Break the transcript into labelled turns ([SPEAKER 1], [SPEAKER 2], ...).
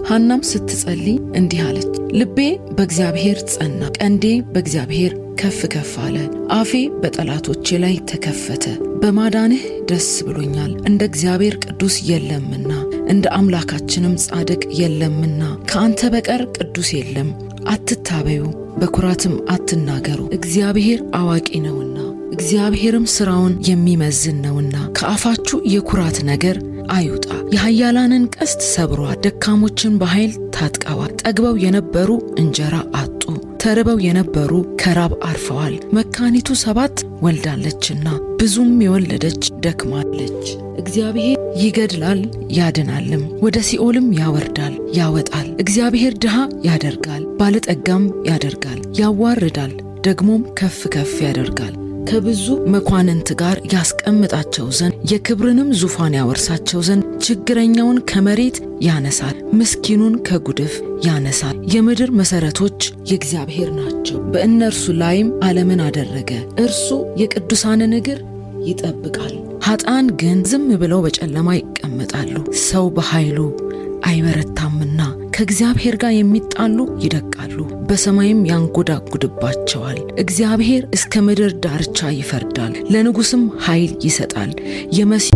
[SPEAKER 1] ሐናም ስትጸልይ እንዲህ አለች፦ ልቤ በእግዚአብሔር ጸና፣ ቀንዴ በእግዚአብሔር ከፍ ከፍ አለ። አፌ በጠላቶቼ ላይ ተከፈተ። በማዳንህ ደስ ብሎኛል። እንደ እግዚአብሔር ቅዱስ የለምና፣ እንደ አምላካችንም ጻድቅ የለምና። ከአንተ በቀር ቅዱስ የለም። አትታበዩ፣ በኩራትም አትናገሩ፣ እግዚአብሔር አዋቂ ነውና፣ እግዚአብሔርም ሥራውን የሚመዝን ነውና። ከአፋችሁ የኩራት ነገር አይውጣ። የኃያላንን ቀስት ሰብሯል፣ ደካሞችን በኃይል ታጥቀዋል። ጠግበው የነበሩ እንጀራ አጡ፣ ተርበው የነበሩ ከራብ አርፈዋል። መካኒቱ 7 ወልዳለችና ብዙም የወለደች ደክማለች። እግዚአብሔር ይገድላል ያድናልም፣ ወደ ሲኦልም ያወርዳል ያወጣል። እግዚአብሔር ድሃ ያደርጋል ባለጠጋም ያደርጋል፣ ያዋርዳል ደግሞም ከፍ ከፍ ያደርጋል። ከብዙ መኳንንት ጋር ያስቀምጣቸው ዘንድ የክብርንም ዙፋን ያወርሳቸው ዘንድ ችግረኛውን ከመሬት ያነሳል፣ ምስኪኑን ከጉድፍ ያነሳል። የምድር መሠረቶች የእግዚአብሔር ናቸው፣ በእነርሱ ላይም ዓለምን አደረገ። እርሱ የቅዱሳንን እግር ይጠብቃል፣ ኃጥአን ግን ዝም ብለው በጨለማ ይቀመጣሉ። ሰው በኃይሉ አይበረታምና ከእግዚአብሔር ጋር የሚጣሉ ይደቃሉ፣ በሰማይም ያንጎዳጉድባቸዋል። እግዚአብሔር እስከ ምድር ዳርቻ ይፈርዳል፣ ለንጉሥም ኃይል ይሰጣል። የመሲ